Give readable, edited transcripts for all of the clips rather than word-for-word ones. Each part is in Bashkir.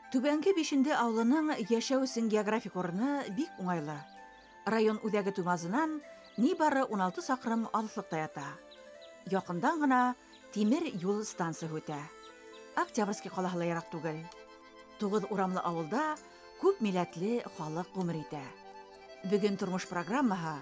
Түбәнге Бишенде ауылының йәшәү өсөн географик урыны бик уңайлы. Район үҙәге Туймазынан ни бары 16 саҡрым алыҫлыҡта ята. Яҡындан ғына тимер юл станцияһы үтә. Октябрьский ҡалаһы ла йыраҡ түгел. 9 урамлы ауылда күп милләтле халыҡ ғүмер итә. Бөгөн тормош программаһы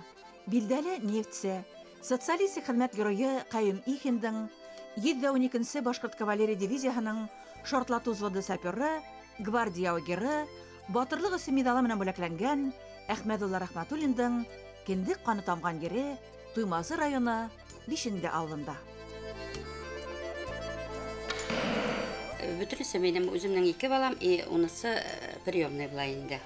билдәле нефтсе, социалистик хеҙмәт геройы Ҡәйүм Ихиндың 112-нсе башҡорт кавалерия дивизияһының шартлатыу взводы саперы, гвардия яугиры, батырлыҡ өсөн миҙалы менән бүләкләнгән Әхмәҙулла Рәхмәтуллиндың кендек ҡаны тамған ере Туймазы районы Бишенде ауылында. Бөтөнөсө минең үҙемдең 2 балам, и уныһы приемный була инде.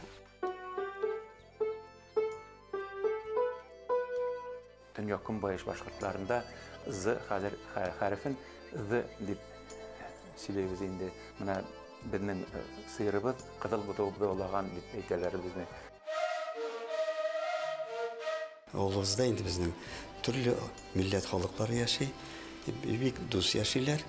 Төньяҡ көнбайыш башҡорттарында з хәҙер хәрефен з дип сөйләйбеҙ инде. Мына беҙҙең сыйырыбыҙ ҡыҙыл быҙаулаған дип әйтәләр беҙҙе. Ауылыбыҙҙа инде беҙҙең төрлө милләт халыҡтары йәшәй, бик дуҫ йәшәйләр.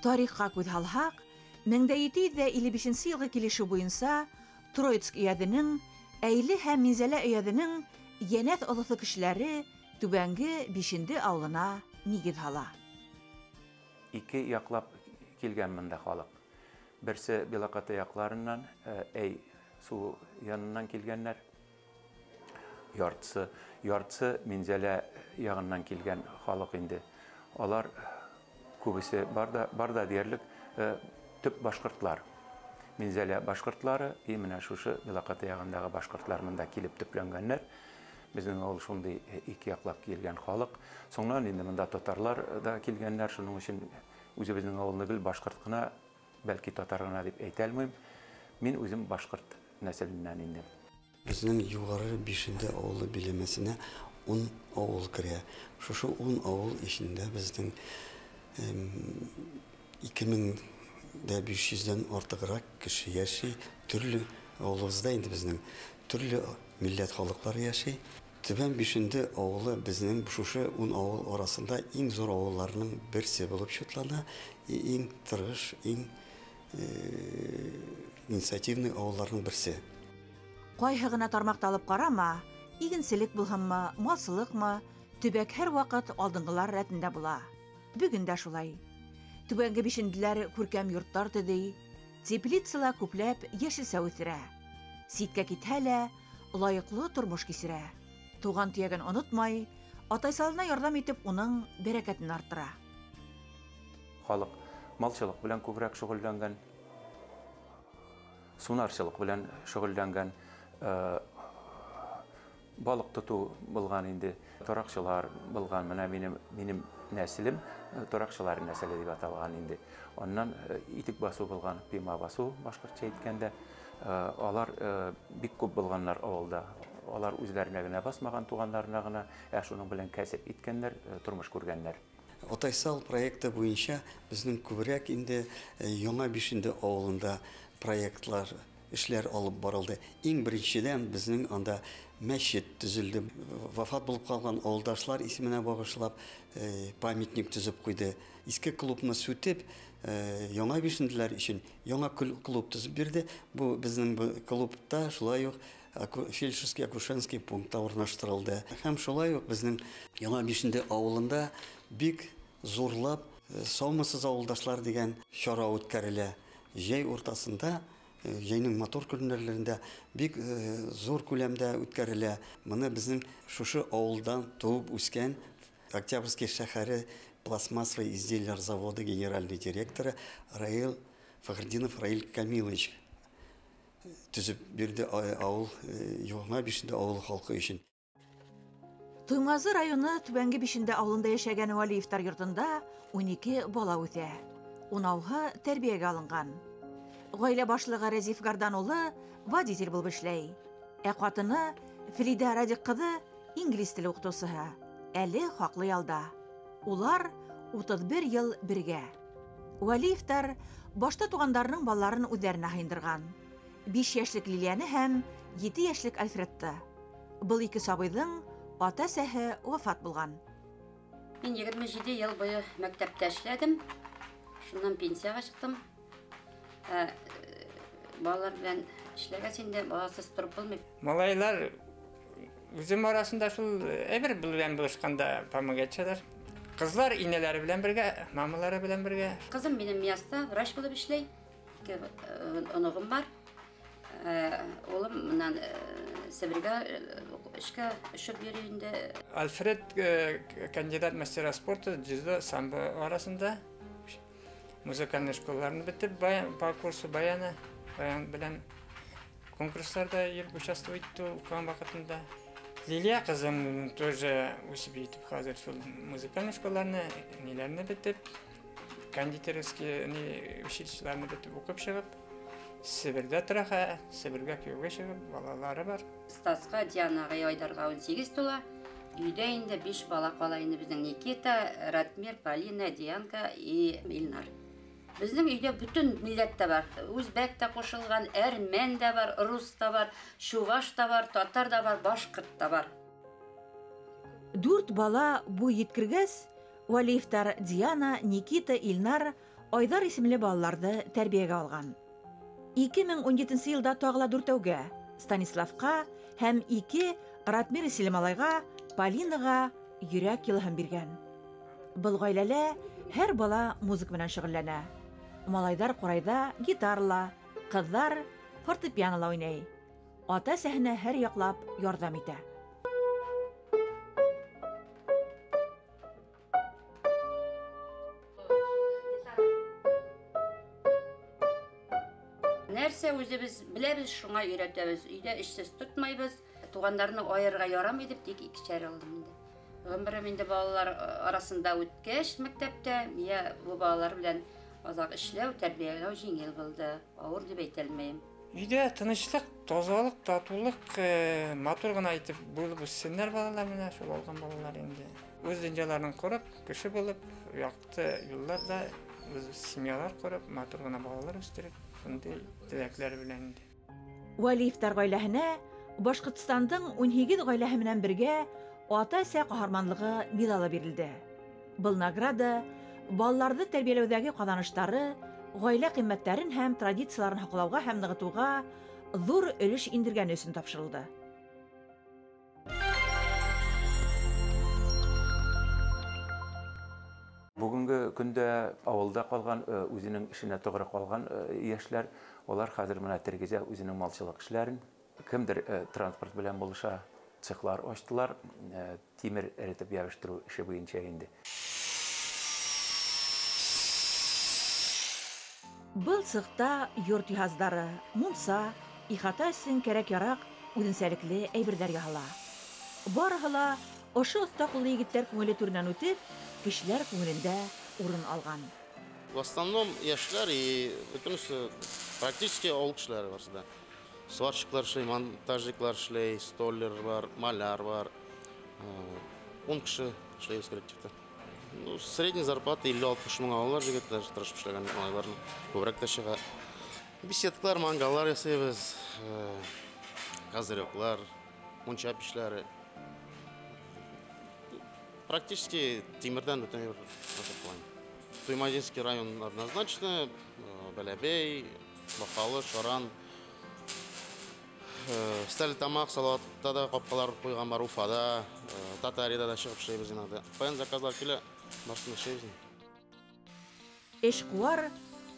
Тарихҡа күҙ һалһаҡ, 1755 йылғы килешеү буйынса Троицк өйәҙенең, Әйле һәм Минзәлә өйәҙенең Йәнәҫ олоҫо кешеләре Түбәнге Бишенде ауылына нигеҙ һала. Ике яҡлап килгән мында халыҡ. Берсе Белоҡата яҡларынан, Әй су янынан килгәннәр. Яртысы Минзәлә яғынан килгән халыҡ инде. Алар күбесе бар да диярлек төп башҡортлар. Минзәлә башҡортлары, и менә шушы Белоҡата яғындағы башҡортлар мында килеп төпләнгәннәр. Беҙҙең ауыл шундай ике яҡлап килгән халыҡ. Соңынан инде мында татарлар да килгәннәр. Шуның өсөн үҙебеҙҙең ауылны гел башҡорт ҡына, бәлки татар ғына тип әйтә алмайым. Мин үҙем башҡорт нәҫеленән инде. Беҙҙең Юғары Бишенде ауылы биләмәсенә 10 ауыл керә. Шушы 10 ауыл эсендә беҙҙең 2500-дән артығыраҡ кеше йәшәй. Төрлө ауылыбыҙҙа инде беҙҙең төрлө милләт халыҡтары йәшәй. Түбән Бишенде ауылы беҙҙең шушы 10 ауыл араһында иң ҙур ауылларының берсе булып шутлана, иң тырыш, иң инициативный ауылларының берсе. Ҡайһы ғына тармаҡта алып ҡарама, игенселек булһынмы, малсылыҡмы, төбәк һәр ваҡыт алдынғылар рәтендә була. Бөгөн дә шулай. Түбәнге Бишенделәр күркәм йорттар төҙөй, теплицала күпләп йәшелсә үҫтерә. Ситкә китһә лә, лайыҡлы тормош кисерә. Туған төйәген онотмай, атайсалына ярҙам итеп, уның бәрәкәтен арттыра. Халыҡ малсылыҡ белән күберәк шөғөлләнгән, сунарсылыҡ белән шөғөлләнгән, балыҡ тотоу булған инде, тораҡсылар булған. Мына минем нәселем тораҡсылар нәселе тип аталған инде. Аннан итек басыу булған, пима басыу башҡортса әйткәндә. Алар бик күп булғаннар ауылда. Алар үҙҙәренә генә басмаған, туғандарына ғына, ә шуның белән кәсеп иткәннәр, тормош күргәннәр. Атайсал проекты буйынса беҙҙең күберәк инде Яңа Бишенде ауылында проектлар, эшләр алып барылды. Иң беренсенән беҙҙең анда мәсет төҙөлдө. Вафат булып ҡалған ауылдашлар исеменә бағышлап памятник төҙөп ҡуйҙы. Иҫке клубны сүтеп, Яңа Бишенделәр өсөн яңа клуб төҙөп бирҙе. Бу беҙҙең клубта шулай уҡ фельдшерский акушерский пунктта урынлаштырылды. Һәм шулай уҡ беҙҙең Яңа Бишенде ауылында бик зурлап «Саумыһыҙ ауылдашлар» тигән сара үткәрелә. Йәй уртаһында, йәйнең матур көннәрендә бик зур күләмдә үткәрелә. Быны беҙҙең шушы ауылдан тыуып үҫкән Октябрьский шәһәре пластмассовый изделиялар заводы генеральный директоры Раил Фахрдинов Раил Камилович төҙөп бирҙе ауыл, Яңа Бишенде ауыл халҡы өсөн. Туймазы районы Түбәнге Бишенде ауылында йәшәгән Вәлиевтар йортонда 12 бала үҫә. Унауһы тәрбиәгә алынған. Ғаилә башлығы Рәзиф Гардан улы водитель булып эшләй. Ә ҡатыны Флида Радик ҡыҙы инглиз теле уҡытыусыһы. Әле хаҡлы ялда. Улар 31 йыл бергә. Вәлиевтар башта туғандарының балаларын үҙҙәренә һыйындырған. 5 йәшлек Лилияны һәм 7 йәшлек Альфредты. Был ике сабыйҙың ата-әсәһе вафат булған. Мин 27 йыл буйы мәктәптә эшләдем. Шуннан пенсияға сыҡтым. Балалар белән эшләгәс инде баласыз тороп булмай. Малайлар үзем арасында шул әйбер белән булышҡанда помогать. Кызлар инәләре белән бергә, мамалары белән бергә. Кызым минем Мияста врач булып эшләй. Ике оныгым бар. Улым менән Себергә эшкә очып йөрөй инде. Альфред кандидат мастера спорта дзюдо, самбо арасында музыкальный школаларны бетереп, по курсу баяна, баян белән конкурсларда йөреп участвовать итте укыган вакытында. Лилия кызым тоже үсеп җитеп хәзер шул музыкальный школаларны, ниләрне бетеп, кондитерский училищеларны бетеп укып чыгып, Себердә тора, Себергә кияүгә чыгып, балалары бар. Стаска, Дианага, Айдарга 18 тула. Өйдә инде 5 бала кала инде безнең: Никита, Ратмир, Полина, Дианка и Илнар. Безнең өйдә бөтен милләт тә бар. Үзбәк тә кушылган, әрмән дә бар, рус та бар, чуваш та бар, татар да бар, башкорт та бар. 4 бала буй еткергәс, Вәлиевтар Диана, Никита, Илнар, Айдар исемле балаларны тәрбиягә алган. 2017 елда тагы ла дүртәүгә, Станиславка һәм 2 Ратмир исемле малайга, Полинага йөрәк йылыһын биргән. Был ғаиләлә һәр бала музыка менән шөгыльләнә. Малайҙар ҡурайҙа гитарала, ҡыҙҙар фортепианола уйнай. Ата-әсәһенә һәр яҡлап ярҙам итә. Нәрсә үҙебеҙ беләбеҙ, шуңа өйрәтәбеҙ. Өйҙә эшсеҙ тотмайбыҙ. Туғандарны айырырға ярамай тип тик икешәр алдым инде. Ғүмерем инде балалар арасында үткәс мәктәптә, миңә бу балалар белән аҙаҡ эшләү, тәрбиәләү еңел булды. Ауыр тип әйтә алмайым. Өйҙә тыныслыҡ, тазалыҡ, татыулыҡ, матур ғына итеп булып үҫһендәр балалар менән, шул алған балалар инде. Үҙ донъяларын ҡороп, кеше булып, яҡты юлларҙа үҙ семьялар ҡороп, матур ғына балалар үҫтереп, шундай теләктәр белән инде. Вәлиевтар ғаиләһенә Башҡортостандың 18 ғаиләһе менән бергә ата-әсә ҡаһарманлығы миҙалы бирелде. Был награда балаларҙы тәрбиәләүҙәге ҡаҙаныштары, ғаилә ҡиммәттәрен һәм традицияларын һаҡлауға һәм нығытыуға ҙур өлөш индергәне өсөн тапшырылды. Бүгенге көндә ауылда ҡалған, үҙенең эшенә тоғро ҡалған йәштәр, улар хәҙер менә тергеҙә үҙенең малсылыҡ эшләрен. Кемдер транспорт белән булыша, цехлар астылар, тимер эретеп ябыштырыу эше буйынса инде. Был цехта йорт йыһаздары, мунса, ихата өсөн кәрәк-яраҡ, үҙенсәлекле әйберҙәр яһала. Барыһы ла ошо оҫта ҡуллы егеттәр күңеле түренән үтеп, кешеләр күңелендә урын алған. В основном йәштәр и бөтөнөсө практически ауыл кешеләре барсы да. Сварщиклар эшләй, монтажниклар эшләй, столяр бар, маляр бар. 10 кеше эшләйбеҙ коллективта. Ну, средний зарплата 50-60 мең алалар егетләр, тырышып эшләгән малайларның күберәк тә чыга. Беседкалар, мангаллар ясайбыҙ, козырёклар, мунча пишләре. Практически тимерҙән бөтөн әйбер ясап ҡуям. Туймазинский район однозначно, Бәләбәй, Баҡалы, Шаран, Стәрлетамаҡ, Салауатта да ҡапҡалар ҡуйған бар, Уфада, Татарияда да сығып эшләйбеҙ инде. Ҡайҙан заказлар килә, барысын эшләйбеҙ. Эшҡыуар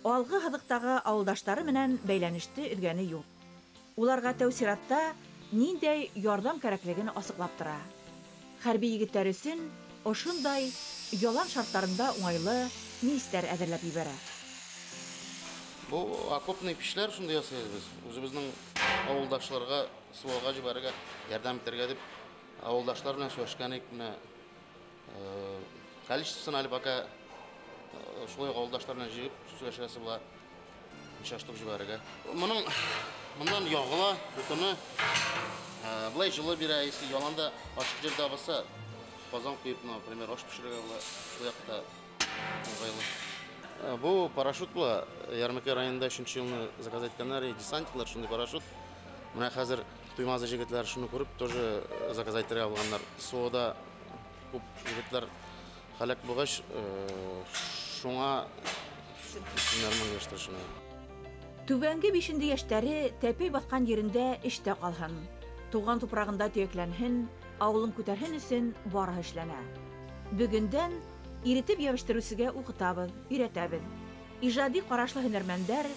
алғы һыҙыҡтағы ауылдаштары менән бәйләнеште өҙгәне юҡ. Уларға тәү сиратта ниндәй ярҙам кәрәклеген асыҡлап тора. Хәрби егеттәр өсөн ошондай ялан шарттарында уңайлы мейестәр әҙерләп ебәрә. Бу окопный пишләр шундай ясайбыҙ. Үҙебеҙҙең ауылдашларға СВОға ебәрергә, ярҙам итергә тип ауылдашлар менән һөйләшкән идек. Менә количествосын әле пока шулай уҡ ауылдашлар менән җыйып сөйләшәсе була, ничә штук җибәрергә. Моның моннан ягыла, бөтене былай җылы бирә, если яланда ачык җирдә булса, казан куеп, например, аш пешерергә була, шул якта уңайлы. Бу парашют була. Ярмәкәй районында 3нче елны заказ иткәннәр, десантниклар шундый парашют. Менә хәзер Туймазы егетләре шуны күреп тоже заказ итәргә булганнар. СВОда күп егетләр һәлак булгач, шуңа нормальләштерешенә. Түбәнге бишенде яшьтәре тәпәй баткан ерендә эштә калһын. Туган тупрагында төякләнһен, авылын күтәрһен өчен бары эшләнә. Бүгендән иретеп ябыштерүсегә укытабыз, өйрәтәбез. Ижади карашлы һөнәрмәндәр,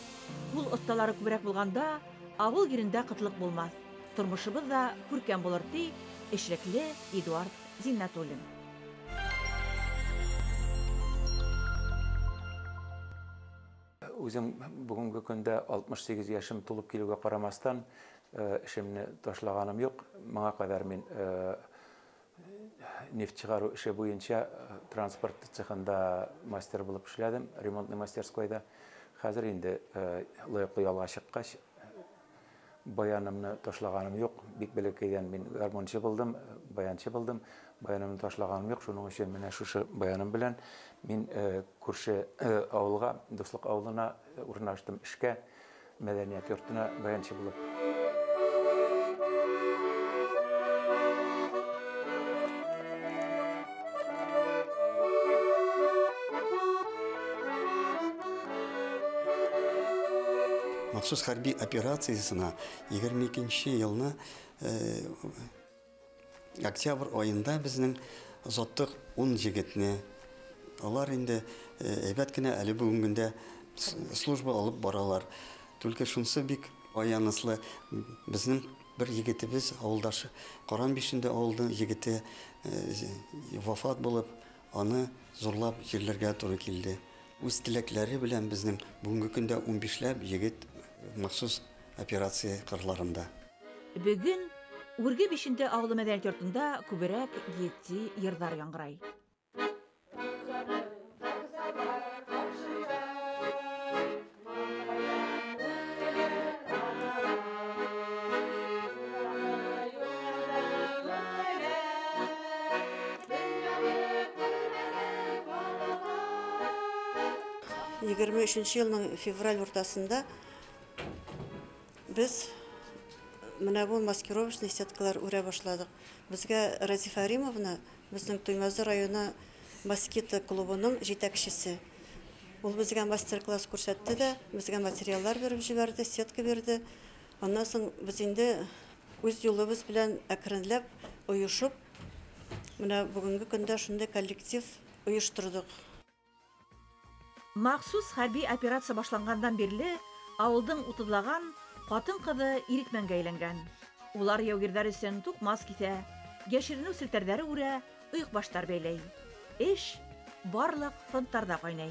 кул осталары күбрәк булганда, авыл ерендә кытлык булмас. Тормышыбыз да күркәм булыр, ди эшлекле Эдуард Зиннатуллин. Үзем бүгенге көндә 68 яшем тулып килүгә карамастан, эшемне ташлаганым юк. Моңа кадәр мин нефть чыгару эше буенча транспорт цехында мастер булып эшләдем, ремонтный мастерскойда. Хәзер инде лаеклы ялга чыккач, баянымны ташлаганым юк. Бик бәләкәйдән мин гармунчы булдым, баянчы булдым. Баянымны ташлаганым юк. Шуның өчен менә шушы баяным белән мин күрше авылга, Дуслык авылына урнаштым эшкә, мәдәният йортына баянчы булып. Махсус хәрби операциясенә 22 елны октябрь айында безнең озаттык 10 егетне. Алар инде әйбәт кенә әле бүгенге көндә служба алып баралар. Только шунысы бик аянычлы, безнең бер егетебез, авылдашы, Каран бишендә авылның егете вафат булып, аны зурлап җирләргә туры килде. Үз теләкләре белән безнең бүгенге көндә 15ләп егет махсус операция кырларында. Бүген Үрге бишендә авылы мәдәният йортында күбрәк 7 йырдар яңгырай. Егерме өченче елның февраль уртасында без менә бу маскировочный сеткалар үрә башладык. Безгә Разифа Римовна, безнең Туймазы районы москито клубының җитәкчесе. Ул безгә мастер-класс күрсәтте дә, безгә материаллар биреп җибәрде, сетка бирде. Аннан соң без инде үз юлыбыз белән әкренләп оешып, менә бүгенге көндә шундый коллектив оештырдык. Махсус хәрби операция башлангандан бирле авылдың утызлаган хатын-кызы ирекмәнгә әйләнгән. Улар яугирләр өчен тукмас кисә, яшеренү селтәрләре үрә, оекбашлар бәйләй. Эш барлык фронтларда кайнай.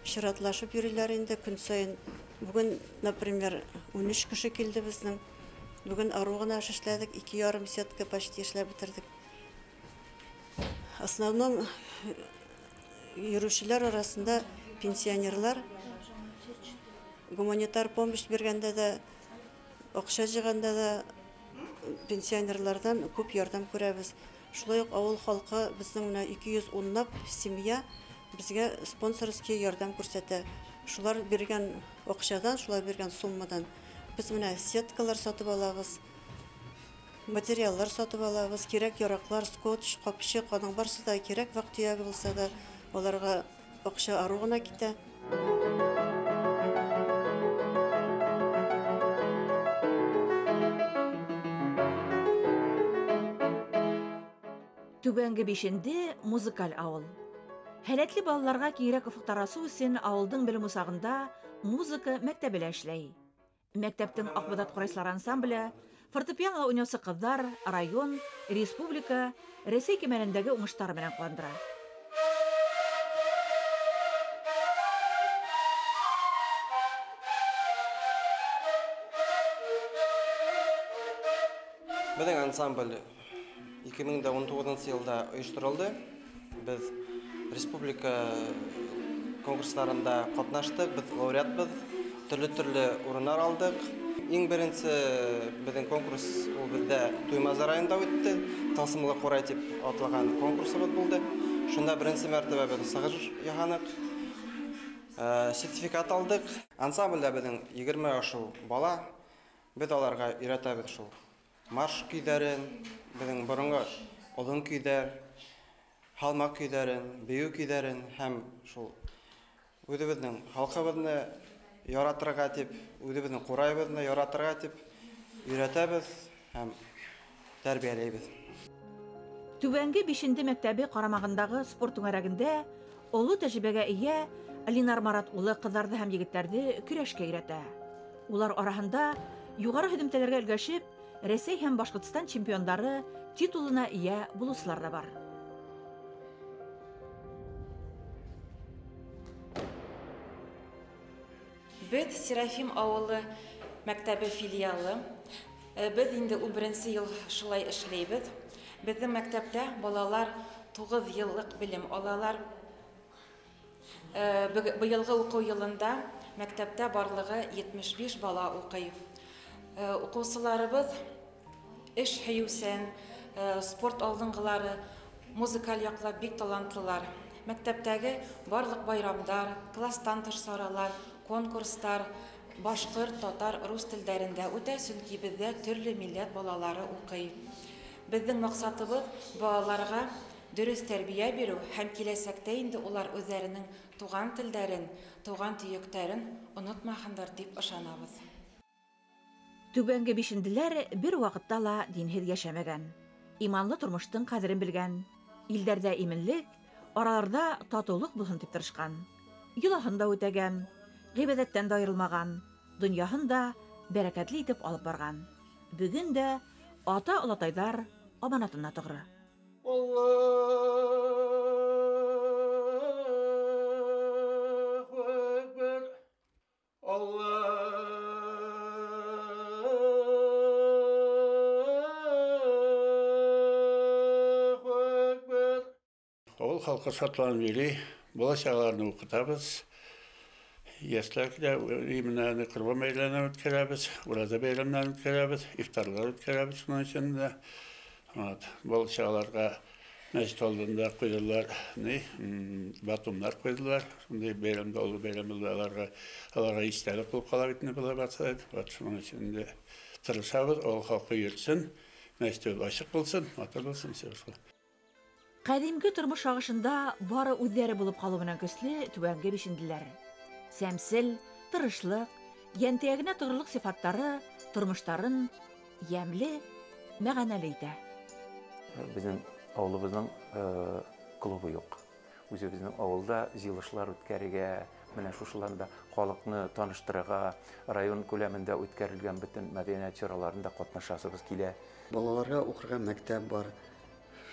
Чиратлашып йөриләр инде көн саен. Бүген, например, 13 кеше килде безнең. Бүген ару гына эш эшләдек, ике ярым сетка почти эшләп бетердек. Основном йөрүчеләр арасында пенсионерлар, гуманитар помощь биргәндә дә, акча җыйганда да пенсионерлардан күп ярдәм күрәбез. Шулай ук авыл халкы безнең менә 210лап семья безгә спонсорский ярдәм күрсәтә. Шулар биргән акчадан, шулар биргән суммадан без менә сеткалар сатып алабыз, материаллар сатып алабыз, кирәк-яраклар, скотч, капчык, аның барысы да кирәк вак-төяге булса да, аларга акча ару гына китә. Түбәнге бишенде музыкаль авыл. Һәләтле балаларга киңрәк офык тарасу өчен авылдың белем усагында музыка мәктәбе лә эшләй. Мәктәптең Акбудат Курайсылар ансамбле, фортепиано уйнаучы кызлар район, республика, Рәсәй кимәлендәге уңыштары белән куандыра. Беҙҙең ансамбль 2019 йылда ойошторолдо. Беҙ республика конкурстарында ҡатнаштыҡ, беҙ лауреатбыҙ, төрлө-төрлө урындар алдыҡ. Иң беренсе беҙҙең конкурс ул беҙҙә Туймазы районында үтте. Тылсымлы ҡурай тип аталған конкурсыбыҙ булды. Шунда беренсе мәртәбә беҙ сығыш яһаныҡ. Сертификат алдыҡ. Ансамблдә беҙҙең 20 ашыу бала. Беҙ аларға өйрәтәбеҙ шул марш көйҙәрен, беҙҙең боронғо оҙон көйҙәр, һалма көйҙәрен, бейеү көйҙәрен һәм шул үҙебеҙҙең халҡыбыҙны яратырға тип, үҙебеҙҙең ҡурайыбыҙны яратырға тип өйрәтәбеҙ һәм тәрбиәләйбеҙ. Түбәнге Бишенде мәктәбе ҡарамағындағы спорт түңәрәгендә оло тәжрибәгә эйә Линар Марат улы ҡыҙҙарҙы һәм егеттәрҙе көрәшкә өйрәтә. Улар араһында юғары һөҙөмтәләргә өлгәшеп, Рәсәй һәм Башҡортостан чемпиондары титулына эйә булыусылар ҙа бар. Беҙ Серафим ауылы мәктәбе филиалы. Беҙ инде 11 йыл шулай эшләйбеҙ. Беҙҙең мәктәптә балалар 9 йыллыҡ белем алалар. Быйылғы уҡыу йылында мәктәптә барлығы 75 бала уҡый. Уҡыусыларыбыҙ эш һөйөүсән, спорт алдынғылары, музыкаль яҡлап бик талантлылар. Мәктәптәге барлыҡ байрамдар, класстан тыш саралар, конкурстар башҡорт, татар, рус телдәрендә үтә, сөнки беҙҙә төрлө милләт балалары уҡый. Беҙҙең маҡсатыбыҙ балаларға дөрөҫ тәрбиә биреү һәм киләсәктә инде улар үҙҙәренең туған телдәрен, туған төйөктәрен онотмаһындар тип ышанабыҙ. Түбәнге Бишенделәр бер ваҡытта ла динһеҙ йәшәмәгән. Иманлы тормоштоң ҡәҙерен белгән. Илдәрҙә именлек, араларҙа татыулыҡ булһын тип тырышҡан. Йолаһын да үтәгән, ғибәҙәттән дә айырылмаған, донъяһын да бәрәкәтле итеп алып барған. Бөгөн дә ата-олатайҙар аманатына тоғро. Аллаһу акбар, Аллаһу акбар. Ауыл халҡы шатланып йөрөй, бала сағаларны уҡытабыҙ. Йәштәр килә, именно ҡорбан бәйрәмдәрен үткәрәбеҙ, ураҙа бәйрәмдәрен үткәрәбеҙ, ифтарлар үткәрәбеҙ шуның өсөн дә. Бала сағаларға мәсжид алдында ҡуйҙылар, батумдар ҡуйҙылар. Шундай бәйрәмдә, оло бәйрәмдә аларға иҫтәлек булып ҡала бит инде былар барса. Шуның өсөн дә тырышабыҙ, ауыл халҡы йөрөсөн, мәсжид асыҡ булсын, матур булсын. Ҡәҙимге тормош ағышында бары үҙҙәре булып ҡалыу менән көслө Түбәнге Бишенделәр. Сәмсел, тырышлыҡ, йәнтәйәгенә тоғролоҡ сифаттары тормоштарын йәмле, мәғәнәле итә. Беҙҙең ауылыбыҙҙың клубы юҡ. Үҙебеҙҙең ауылда йыйылышлар үткәрергә, менә шушыларында халыҡны таныштырырға, район күләмендә үткәрелгән бөтөн мәҙәниәт сараларында ҡатнашасыбыҙ килә. Балаларға уҡырға мәктәп бар.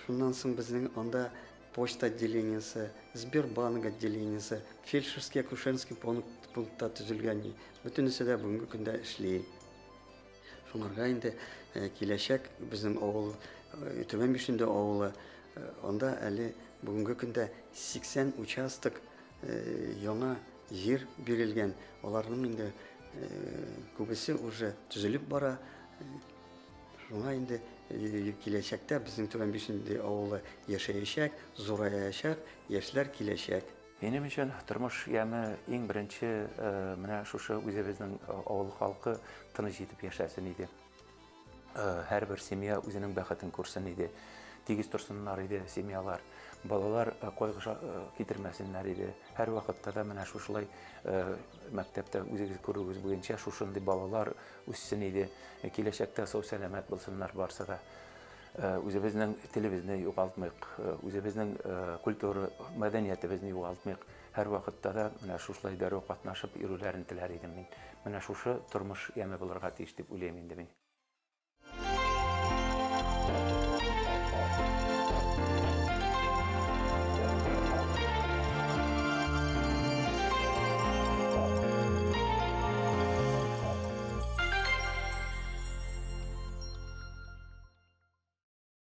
Шуннан һуң беҙҙең анда почта отделениесе, Сбербанк отделениесе, фельдшерский акушерский пунктта төҙөлгән. Бөтөнөһө лә бөгөнгө көндә эшләй. Шуңарға инде киләсәк беҙҙең ауыл, Түбән Бишенде ауылы, анда әле бөгөнгө көндә 80 участок яңа ер бирелгән. Аларның инде күбесе уже төҙөлөп бара. Шуңа инде киләсәктә беҙҙең Түбән Бишенде ауылы йәшәйәсәк, ҙураясаҡ, йәшләр киләсәк. Минең өсөн тормош йәме иң беренсе менә шушы үҙебеҙҙең ауыл халҡы тыныс итеп йәшәсен ине. Һәр бер семья үҙенең бәхетен күрсен ине. Тигеҙ торсоннар ине семьялар. Балалар ҡайғы китермәсеннәр ине. Һәр ваҡытта да менә шушылай мәктәптә үҙегеҙ күреүегеҙ буйынса шушындай балалар үҫсен ине. Киләсәктә сау-сәләмәт булсыннар барса да. Үҙебеҙҙең телебеҙҙе юғалтмайыҡ, үҙебеҙҙең культура, мәҙәниәтебеҙҙе юғалтмайыҡ. Һәр ваҡытта да менә шушылай дәррәү ҡатнашып йөрөүҙәрен теләр инем мин. Менә шушы тормош йәме булырға тейеш тип уйлайым инде мин.